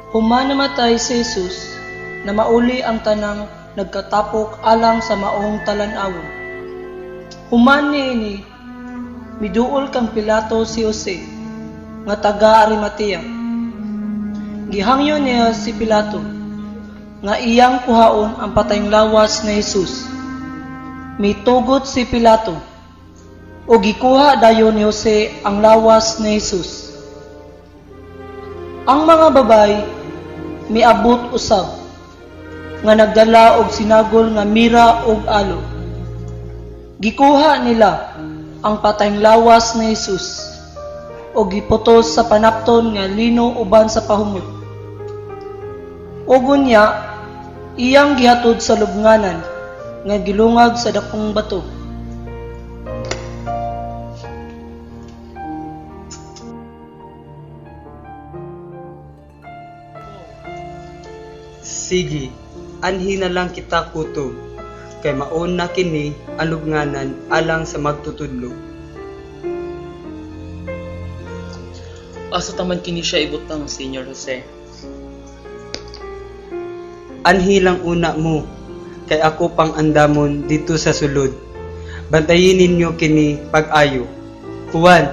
Human namatay si Jesus, namauli ang tanang nagkatapok alang sa maong talan-awon. Human niini, miduol kang Pilato si Jose, nga taga Arimatea. Gihangyo niya si Pilato, nga iyang kuhaon ang patayng lawas ni Jesus. Mitugot si Pilato, ug gikuha dayon ni Jose ang lawas ni Jesus. Ang mga babay miabot usab nga nagdala og sinagol nga mira ug aloe. Gikuha nila ang patayng lawas ni Jesus ug giputos sa panapton nga lino uban sa pahumot. Ug unya iyang gihatod sa lubnganan nga gilungag sa dakong bato. Sige, anhi na lang kita kutob, kay maon na kini ang lubnganan alang sa magtutudlo. Asa ta man kini siya ibutang, Señor Jose? Anhi lang una mo, kay ako pang andamon didto sa sulod. Bantayi ninyo kini pag-ayo. Juan,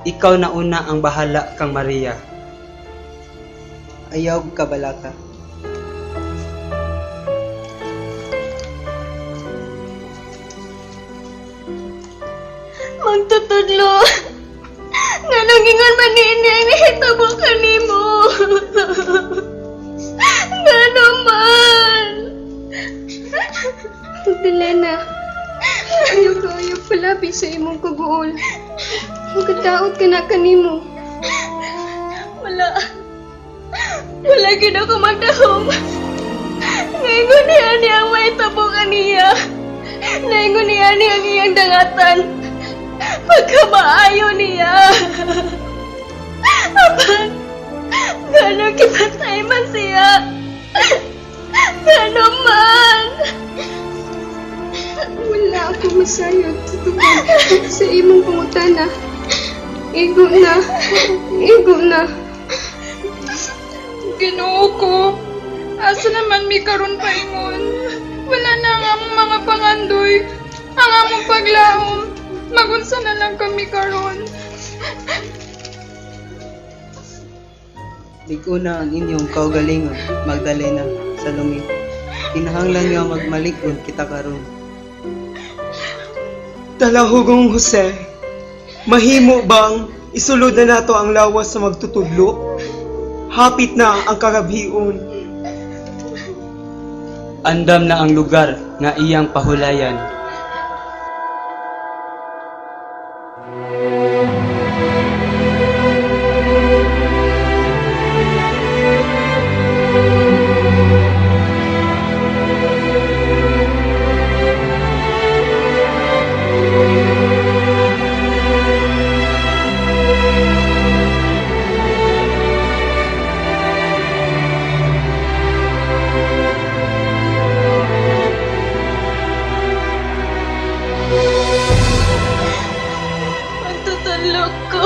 ikaw na una ang bahala kang Maria. Ayaw kabalaka. Magtutudlo. Nganong ingon man niini ang nahitabo kanimo? Ngano man? Magdalena, ayaw ko ayaw palabi sa imong kaguol. Magkadaot ka na kanimo. Wala. Wala gyud ako magdahom. Naingon niya niya ang mahitabo kaniya. Naingon niya niya ang iyang dangatan. Pagkamaayo niya. Apan, ngano gipatay man siya? Ngano man? Wala ako masayod tubag sa imong pangutana. Igo na. Igo na. Ginoo ko, asa naman mi karon paingon? Wala na ang among mga pangandoy, ang among paglaom. Magunsa na lang kami karon. Lig-una ang inyong kaugalingon, Magdalena, Salome. Kinahanglan nga magmalig-on kita karon. Talahugong Jose, mahimo bang isulod na nato ang lawas sa magtutudlo? Hapit na ang kagabhion. Andam na ang lugar nga iyang pahulayan. Magtutulog ko.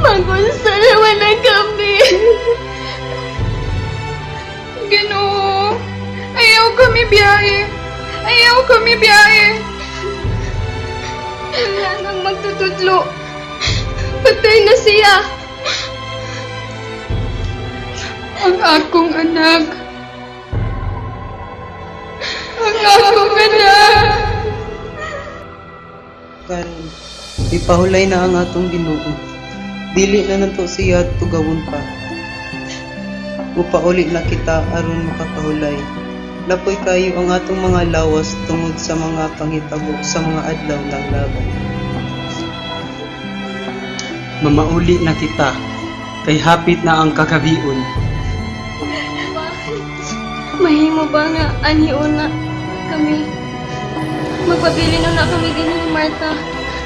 Magunsa naman na kami. Ginoo, ayaw kami biyahe. Ayaw kami biyahe. Wala nang magtutudlo. Patay na siya. Ang akong anak. Ang akong anak. Karon, ipahulay na ang atong Ginoo. Dili na nato siya tugawon pa. Mupauli na kita aron makapahulay. Lapoy kayo ang atong mga lawas tungod sa mga panghitabo sa mga adlaw ng laban. Mamauli na kita, kay hapit na ang kagabion. Mahimo ba nga anhion na kami? Magpabilin na kami din ni Marta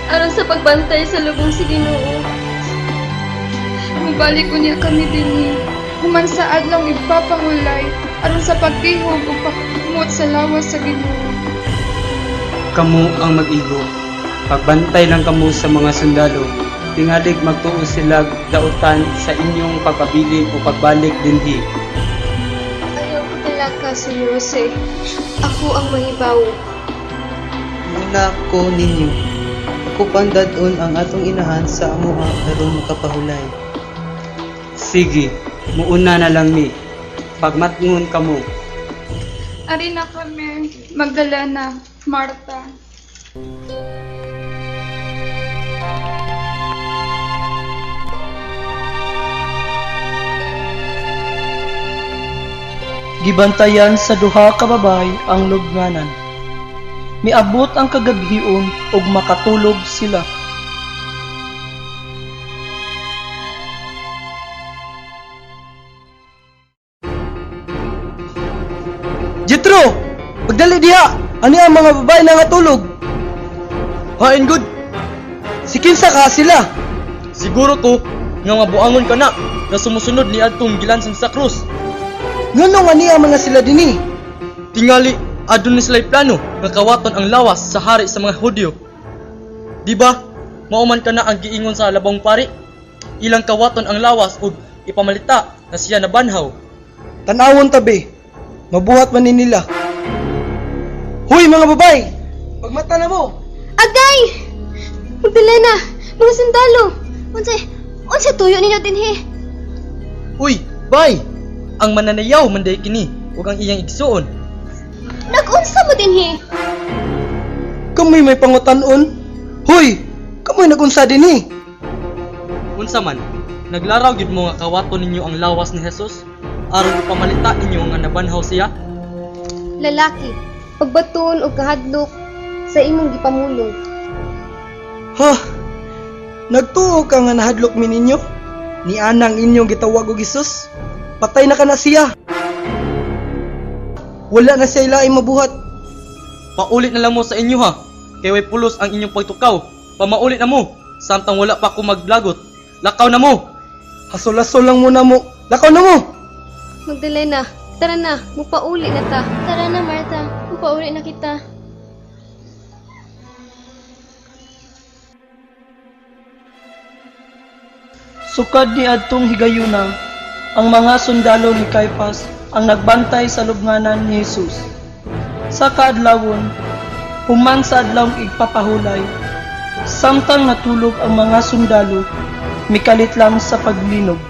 aron sa pagbantay sa lubong si Ginoo. Mubalik unya kami dinhi. Human sa adlaw ipapahulay aron sa pagtihog ug pagkumot sa lawas sa Ginoo. Kamo ang mag-igo. Pagbantay lang kamo sa mga sundalo. Tingalig magtuo sila dautan sa inyong pagpabilin o pagbalik dinhi. Ayaw ko talaka, Senyor Jose. Ako ang mahibaw. Muna ko ninyo. Ako pang dad-on ang atong inahan sa amuha aron makapahulay. Sige, muuna na lang mi. Pagmatngon kamo. Ari na kami, Magdalena, Marta. Gibantayan sa duha ka babay ang lubnganan. Miabot ang kagabhion ug makatulog sila. Jethro! Pagdali diha! Ani ang mga babae na nga tulog? Hain good. Si kinsa ka sila? Siguro ko nga mabuangon ka na nga sumusunod ni adtong gilansang sa krus. Ngano nga niya mga sila dinhi? Tingali adun ni sila'y plano nga kawaton ang lawas sa hari sa mga Hudyo. Di ba? Mao man kana ang giingon sa labong pari. Ilang kawaton ang lawas ug ipamalita na siya nabanhaw. Tanawon tabi. Mabuhat man ni nila. Huy mga babae! Pagmata na mo! Agay! Magdalena, mga sundalo. Unsay unsay tuyo ninyo dinhi? Uy, bay! Ang mananayaw man day kini ug ang iyang igsuon. Nagunsa mo dinhi? Kamoy may pangutanon. Huy! Kamoy nagunsa dinhi. Unsa man, naglaraw gyud mo nga kawaton ninyo ang lawas ni Jesus aron ipamalita ninyo nga nabanhaw siya. Lalaki, pagbatuon og kahadlok sa imong gipamulong. Ha? Nagtuo ka nga nahadlok mi ninyo? Ni anang inyong gitawag og Hesus? Patay na ka na siya. Wala na siya ilaing mabuhat. Paulit na lang mo sa inyo ha. Kay way pulos ang inyong pagtukaw. Pamaulit na mo samtang wala pa ko maglagot. Lakaw na mo. Hasol-hasol lang muna mo. Lakaw na mo! Magdalena, tara na, mupauli na ta. Tara na, Marta. Mupauli na kita. Sukad ni adtong higayuna, ang mga sundalo ni Caiphas ang nagbantay sa lubnganan ni Jesus. Sa kaadlawon, human sa adlawng igpapahulay, samtang natulog ang mga sundalo, mikalit lang sa paglinog.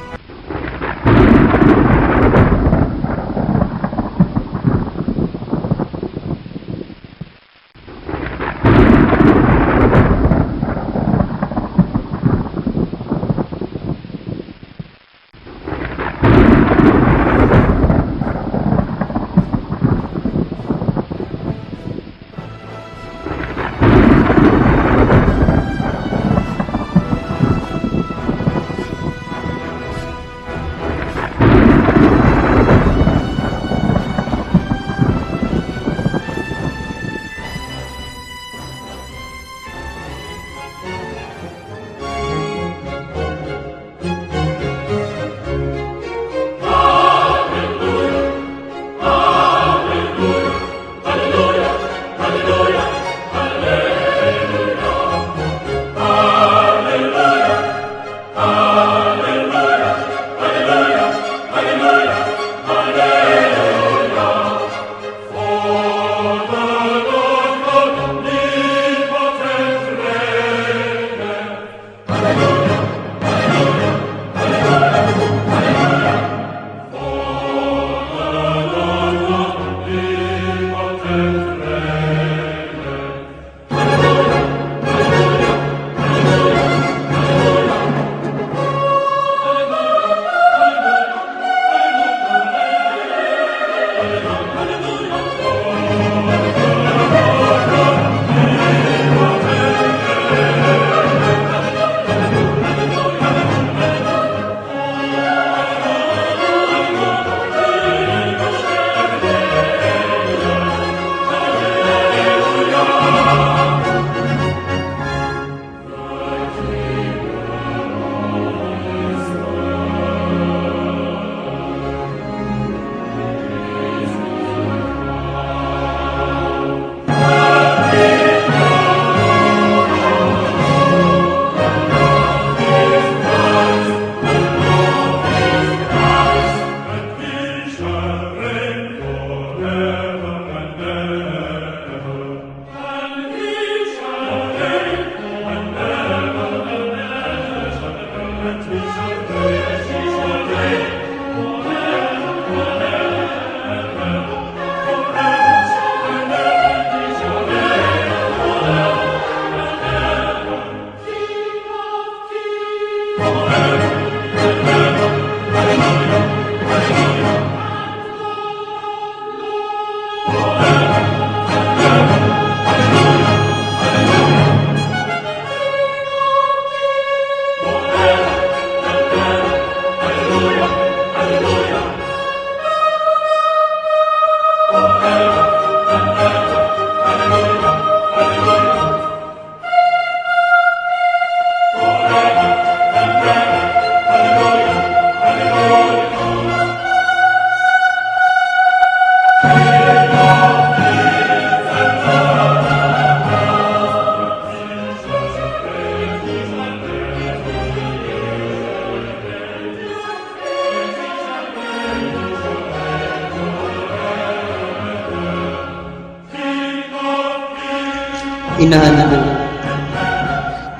Inahan ko.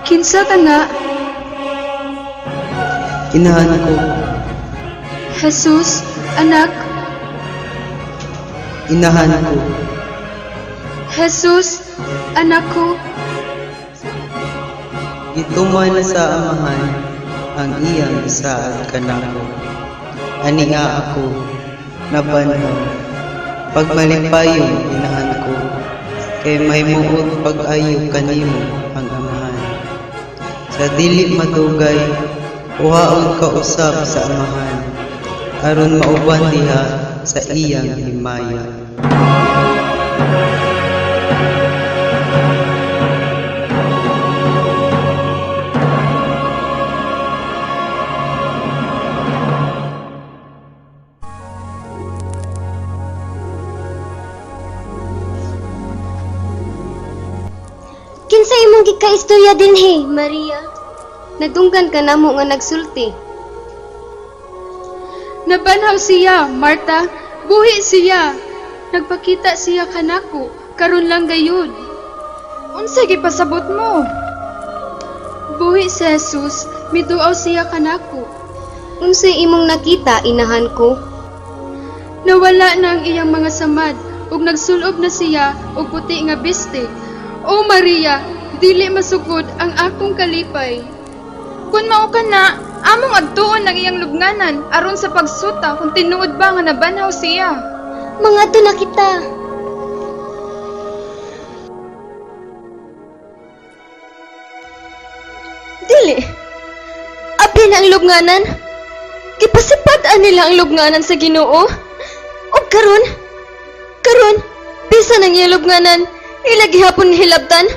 Kinsa ka na, Inahan ko. Jesus, anak? Inahan ko. Jesus, anak ko. Gituman sa Amahan ang iyang isaad kanako. Ani nga ako nabanhaw. Pagmalipayon inahan ko kay mahimuot pag-ayo kanimo ang Amahan. Sa dili madugay kuhaon ka usab sa Amahan aron mauban diha sa iyang himaya. Kinsa imong gikaistorya dinhi, Maria? Nadunggan ka namo nga nagsulti. Nabanhaw siya, Marta. Buhi siya. Nagpakita siya kanako, karon lang gayud. Unsa gipasabot mo? Buhi si Jesus, miduaw siya kanako. Unsay imong nakita, inahan ko? Nawala na ang iyang mga samad ug nagsulob na siya og puti nga biste. O Maria, dili masukod ang akong kalipay. Kun mao ka na, among agtuon ang iyang lubnganan aron sa pagsuta kung tinuod ba nga nabanhaw siya. Mangadto na kita. Dili. Abi na ang lubnganan. Gipasipad-an nila ang lubnganan sa Ginoo. Ug karon, karon bisan ang iyang lubnganan, ila gihapon nga hilabtan.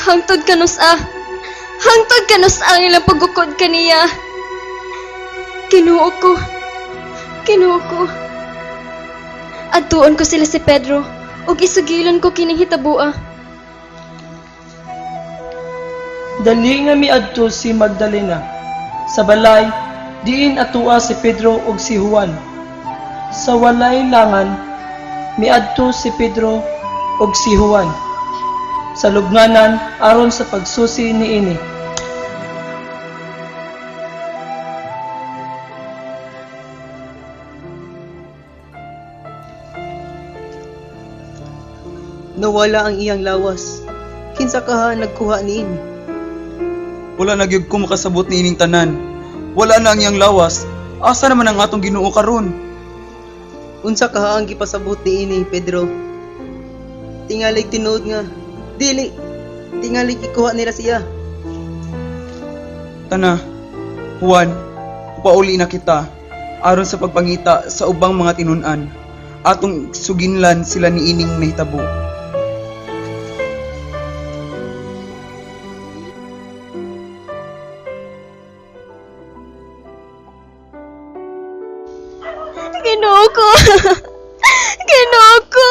Hangtod kanus-a. Hangtod kanus-a ang ilang paggukod kaniya. Ginoo ko. Ginoo ko. Adtuon ko sila si Pedro ug isugilon ko kining hitabua. Dali nga miadto si Magdalena sa balay diin atua si Pedro ug si Juan. Sa walay langan miadto si Pedro ug si Juan sa lubnganan aron sa pagsusi niini. Nawala ang iyang lawas. Kinsa kaha nagkuha niini? Wala na gyud ko makasabot niining tanan. Wala na ang iyang lawas. Asa naman ang atong Ginoo karon? Unsa kaha ang gipasabot niini, Pedro? Tingalig tinuod nga. Dili. Tingalig ikuha nila siya. Tana, Juan, upauli na kita aron sa pagpangita sa ubang mga tinun-an. Atong suginlan sila niining nahitabo. Ginoo ko. Ginoo ko.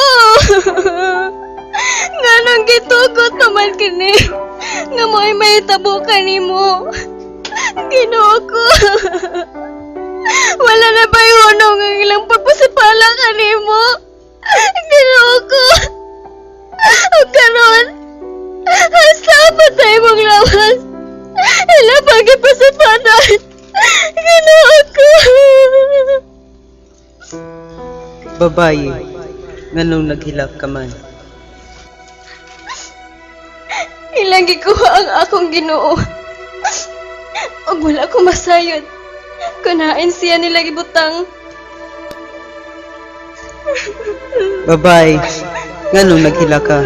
Nganong gitugot naman kini nga mo'y mahitabo kanimo. Ginoo ko. Wala na ba'y hunong ang ilang pagpasipala kanimo? Ginoo ko. Ug karon, hasta patay mong lawas. Ila pang gipasipanan. Ginoo ko. Babaye, nganong naghilak ka man? Ilang gikuha ang akong Ginoo. Ug wala ko masayod kun hain siya nila gibutang. Babae, nganong naghilak ka?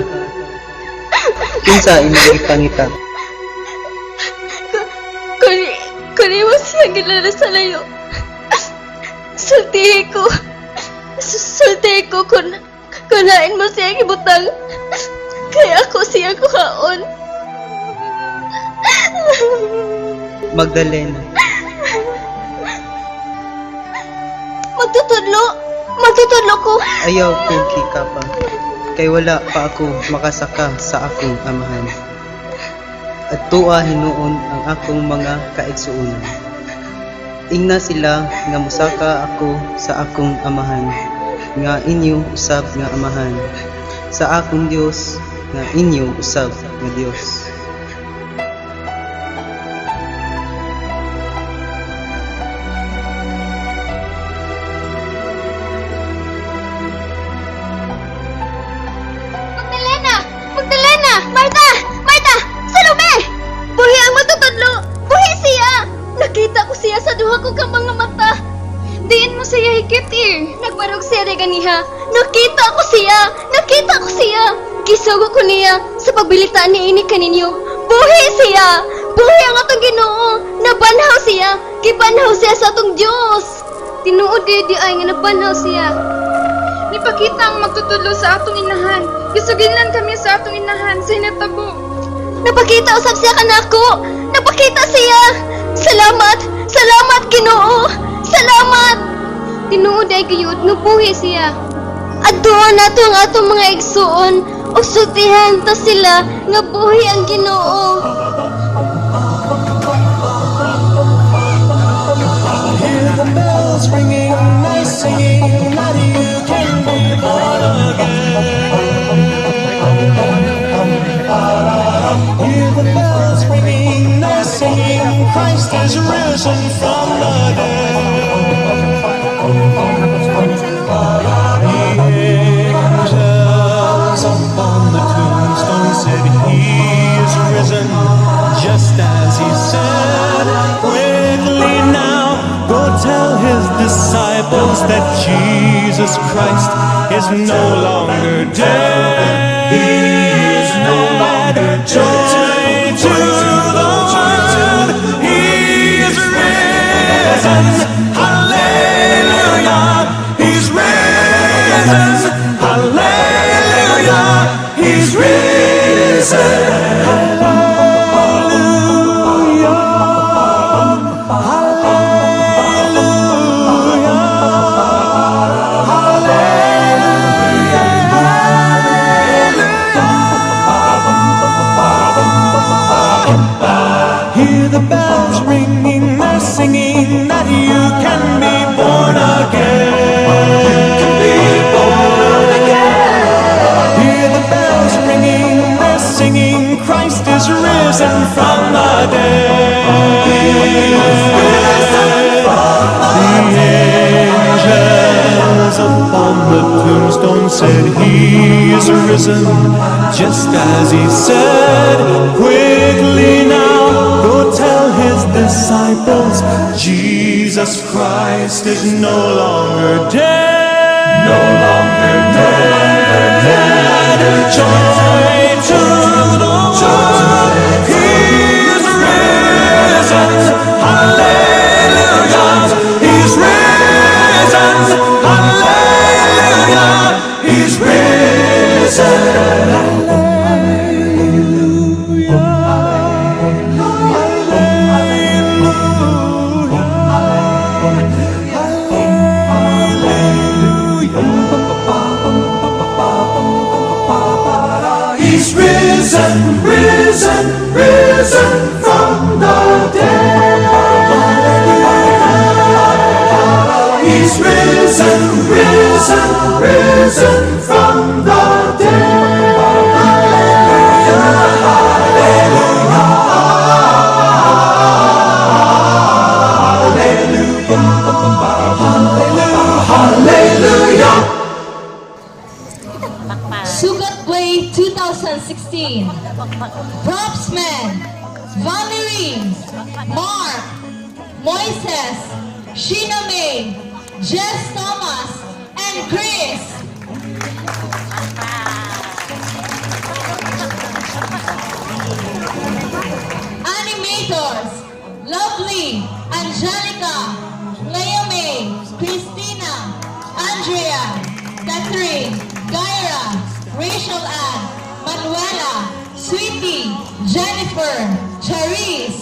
Kinsa imong gipangita? Kun imo siya gilala sa layo, sultihi ko. Sultihi ko kun hain mo siya gibutang. Kay ako siya kuhaon. Magdalena. Magtutudlo! Magtutudlo ko! Ayaw kong kikapa, kay wala pa ako makasaka sa akong amahan. At tuwa hinuon ang akong mga kaigsuonan. Ingna sila nga mosaka ako sa akong amahan, nga inyo usab nga amahan, sa akong Dios, nga inyo usab nga Dios. Magdalena! Magdalena! Marta! Marta! Salome! Buhi ang magtutudlo! Buhi siya! Nakita ko siya sa duha ko ka mga mata. Diin mo siya hikit eh. Nagbarog siya de ganiha. Nakita ko siya! Nakita ko siya! Gisugo ko niya sa pagbilita ni ini kaninyo. Buhi siya! Buhi ang atong Ginoo! Nabanhaw siya! Gibanhaw siya sa atong Dios! Tinuod di ay nga nabanhaw siya. Nipakita ang magtutudlo sa atong inahan. Gisugilan kami sa atong inahan sa hinatabo. Napakita usab siya kanako. Napakita siya. Salamat. Salamat, Ginoo. Salamat. Tinuod ay gayud nga buhi siya. Adtuon nato ang atong mga igsuon ug sultihan ta sila nga buhi ang Ginoo. Hear the bells ringing, nice singing, that you can be born again. Hear the bells ringing, they're singing, Christ is risen from the dead. The angels upon the tombstone said he is risen, just as he said. Quickly now, go tell his disciples that Jesus Christ is no longer dead. He is no longer dead. Joy to the world, he is risen. Hallelujah, he's risen. Hallelujah, he's risen. Hallelujah, hallelujah, hallelujah, hallelujah. Hear the bells ringing, they're singing that you can be born again. You can be born again. Hear the bells ringing, they're singing, Christ is risen from the dead. He is risen from the angels upon the tombstone said he is risen, just as he said. Quickly now, go tell his disciples, Jesus Christ is no longer dead. No longer dead. Joy to the world, he is risen. Hallelujah, he's risen. Hallelujah, he's risen. Hallelujah. Hallelujah. Hallelujah. He's risen, risen, risen from the dead. He's risen, risen, risen from the dead. Hallelujah, hallelujah. Jocelyn. Propsmen, Valerie, Mark, Moises, Sheena May, Jess Thomas, and Chris. Animators, Lovely, Angelica, Leome, Christina, Andrea, Catherine, Gaira, Rachel Ann, Manuela, Sweetie, Jennifer, Charis,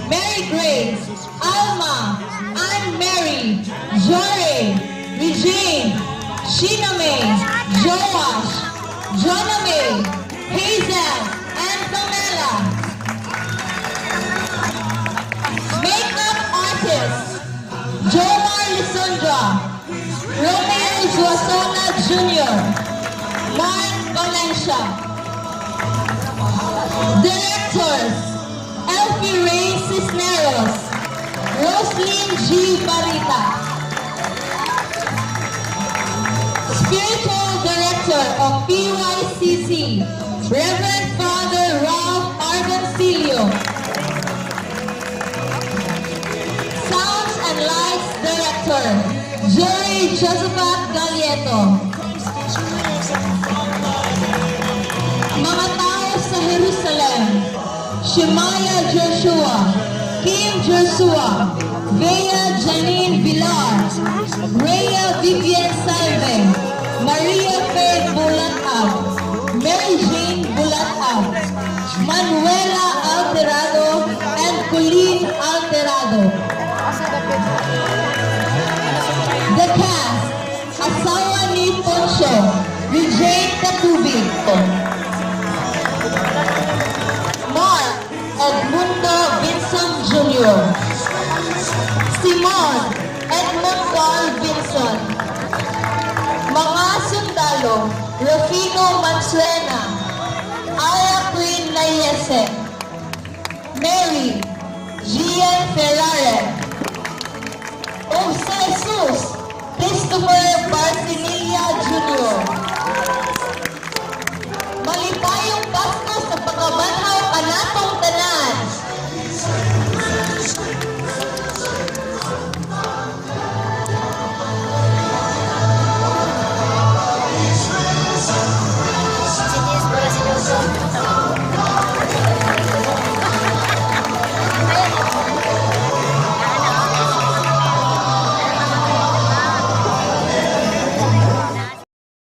Mary Grace, Alma, Ann Mary, Jore, Regine, Sheena May, Joash, Jonah May, Hazel, and Pamela. Makeup artist, Jomar Lisondra, Romeo Zuasona Jr., Mark Valencia. Directors, Elfie Ray Cisneros, Roslyn G. Barita. Spiritual Director of PYCC, Reverend Father Ralph Argoncillo. Sounds and Lights Director, Jerry Josephat Galieto. Mga tao sa Jerusalem, Shemaya Joshua, Kim Joshua, Bea Janine Villar, Rhea Vivian Salve, Maria Faith Bulatag, Mary Jane Bulatag, Manuela Alterado, and Colleen Alterado. The cast, asawa ni Poncio, Regine Catubig, Mark Edmundo Vincent Jr., Simon Edmund Carl Vinson, mga sundalo, Rufino Mansuena, Aya Queen Nayese, Mary Gian Ferrare,